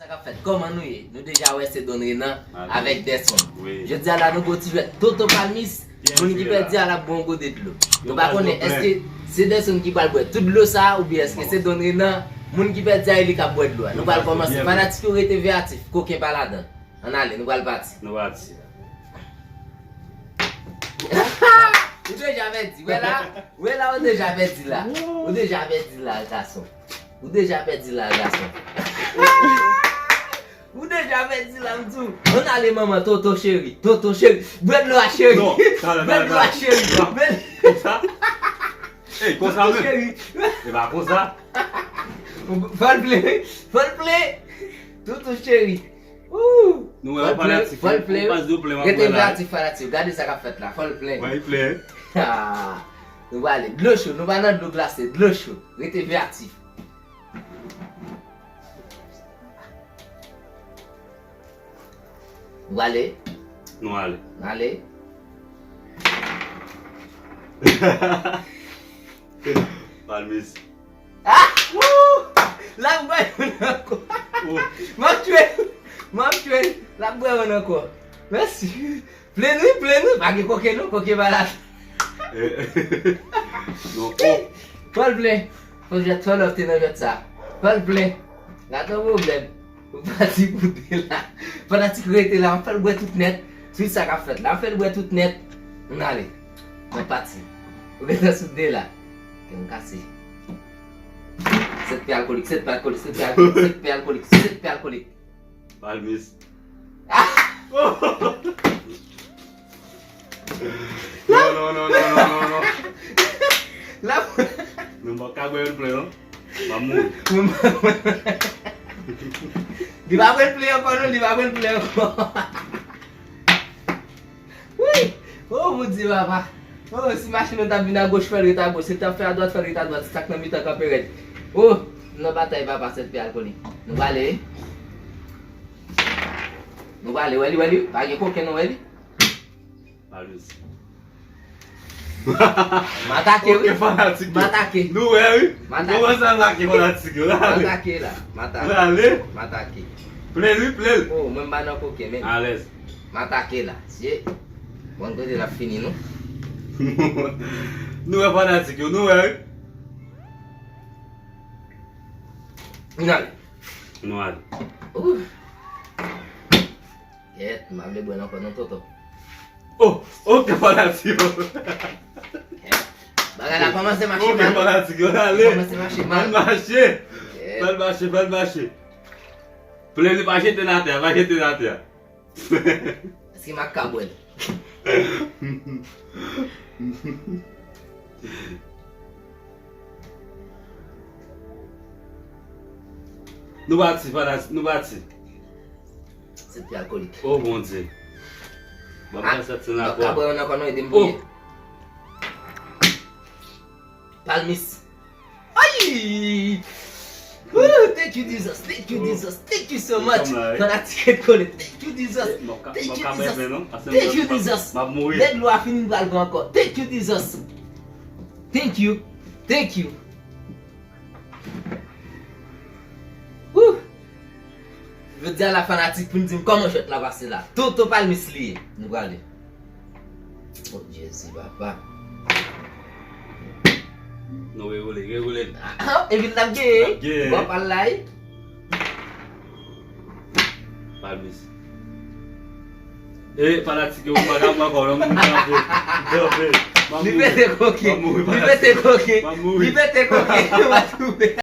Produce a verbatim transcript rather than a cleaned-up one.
Sa k ap fèt? Kòman nou ye? Nou deja wè se Don Renan avèk Dèson. Wi. Jodi a la nou gen yon ti jwèt Toto Palmis. Moun ki pèdi a l ap bwè yon gode dlo. Nou pa konnen èske se Dèson ki pral bwè tout dlo sa a oubyen èske se Don Renan, moun ki pèdi a, e li k ap bwè dlo a. Nou pral kòmanse. Fanatik yo rete veyatif. Koken pa ladan. Ann ale, nou pral pati. Nou pati. Ou deja pèdi. Wè la, wè la, ou deja pèdi la. Ou deja pèdi la, gason. Ou deja pèdi la, gason. Ou deja pèdi la, m di w. Ann ale, manman, Toto cheri. Toto cheri. Bwè dlo a, cheri. Non, talè, talè, talè. Bwè dlo a, cheri. Bwè... Konsa? Ey, konsa menm. Toto cheri. E pa konsa. Fò l ple, fò l ple. Toto cheri. Ooh! Nou wè, fanatik yo, fanatik yo, fanatik yo, rete veyatif, fanatik yo. Gade sa k ap fèt la. Fò l plen. Wè, li plen. Ah, nou prale. Dlo cho, nou pa nan dlo glase, dlo cho. Rete veyatif. Nou prale. Nou ale. Nou ale. Palmis. Ah! Woo! L ap bwè youn ankò. Oh. M ap tchwe l. M ap tchwe l. L ap bwè youn ankò. Mèsi. Plen wi, plen wi. Pa gen koke non, koke pa la. Eh. Non, oh. Fò l plen. Fò jwèt, fò love te nan jwèt sa. Fò l plen. Gade yon pwoblèm. Ou pati pou de la. Fanatik rete la, m ap fè l bwè tout nèt. Swit sa k ap fèt la, m ap fè l bwè tout nèt. Ann ale. Mwen pati. Ou gentan sou de la. Kè m kase. Sèt pye alkolik, sèt pye alkolik, sèt pye alkolik, sèt pye alkolik, sèt pye alkolik. Palmis. Ah! Non, non, non, non, non, non, non. La... Non, m pa ka bwè yon plen, non. M ap mouri. Li pa pran plen ankò, non, li pa pran plen ankò. Wi! Oh, Bondye, papa. Oh, si machin nan t ap vin agoch, fè l ret agoch. Si l t ap fè adwat, fè l ret adwat. Sa k nan mitan kanpe rèd. Oh, nou nan batay, papa, sèt pye alkolik. Nou prale, wi. Nou prale, wè li, wè li. Pa gen koken, non, wè li. Palmis. M atake, wi. Ok, fanatik yo. M atake. Nou wè, wi. M atake. Nou wè sa atake fanatik yo. M atake la. M atake. Prale. M atake. Plen, wi, plen. Oh, mwen m pa nan koken, men. Alèz. M atake la. Sye. Bon, kote l ap fini, non? Nou wè fanatik yo, nou wè, wi. Nou ale. Nou ale. Ouh. Kèt, m pa vle bwè l ankò non, Toto. Oh, ok, fanatik yo. Kèt. Bagay la kòmanse mache mal. Ok, fanatik yo, ale. Kòmanse mache mal. Fè l mache. Kèt. Fè l mache, fè l mache. Plen li, pa jete l atè, pa jete l atè. Èske m ap ka bwè l? Nou pati, fanatik, nou pati. Sèt pye alkolik. Oh, Bondye. Bon, ah, mwen santi nan kò. M ap ka bwè youn ankò non, ede m priye. Oh. Palmis. Ay! Woo, thank you, Jesus. Thank you, Jesus. Thank you so much. Fanatik ret kole. Thank you, Jesus. Thank you, Jesus. Thank you, Jesus. Nèg dlo a fini, m pral pran ankò. Thank you, Jesus. Thank you. Thank you. Woo! Jodi a la fanatik pou n di m kòman jwèt la pase la. Toto Palmis li ye. Nou prale. Oh, Jezi, papa. Nou rewoule, rewoule. Ah, epi l ap genyen. L ap genyen. Bon, pa l la, wi. Palmis. E, fanatik yo, m pa ka pran kò, non, m kanpe. M kanpe. M ap mouri. Li pete koke. M ap mouri, fanatik. Li pete koke. M ap mouri. Li pete koke. M ap mouri.